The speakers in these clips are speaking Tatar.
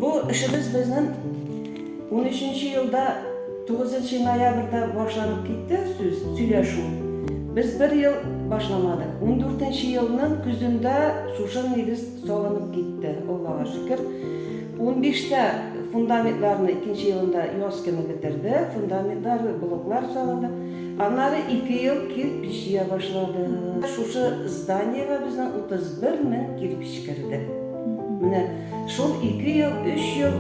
Бу эшебез безнең 13 елда 9 ноябрьдә башланып китте сүз, сөйләшү. Без бер ел башламадык. 14 елның көзендә шушы нигез салынып китте, Аллага шөкер. 15-тә фундаментларны икенче елында яз көне бетерде, фундаментлар, блоклар салынды. Аннары 2 ел кирпич җыя башлады. Шушы зданиегә безнең 31 мең кирпич керде. Менә шул 2 ел, 3 ел,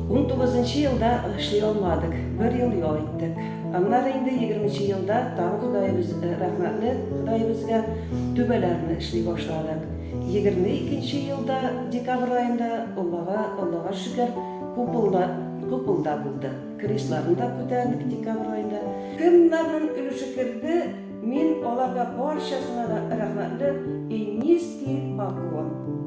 19 елда эшли алмадык. Бер ел ял иттек. Аннары инде 20 елда тагын Ходаебыз рәхмәтле Ходаебызга түбәләрне эшли башладык. 22 елда декабрь аенда Аллага, Аллага шөкер, купол да, купол да булды. Кресларны да күтәрдек декабрь аенда. Кемнәрнең өлеше керде, мин аларга барчасына да рәхмәтле и низкий поклон.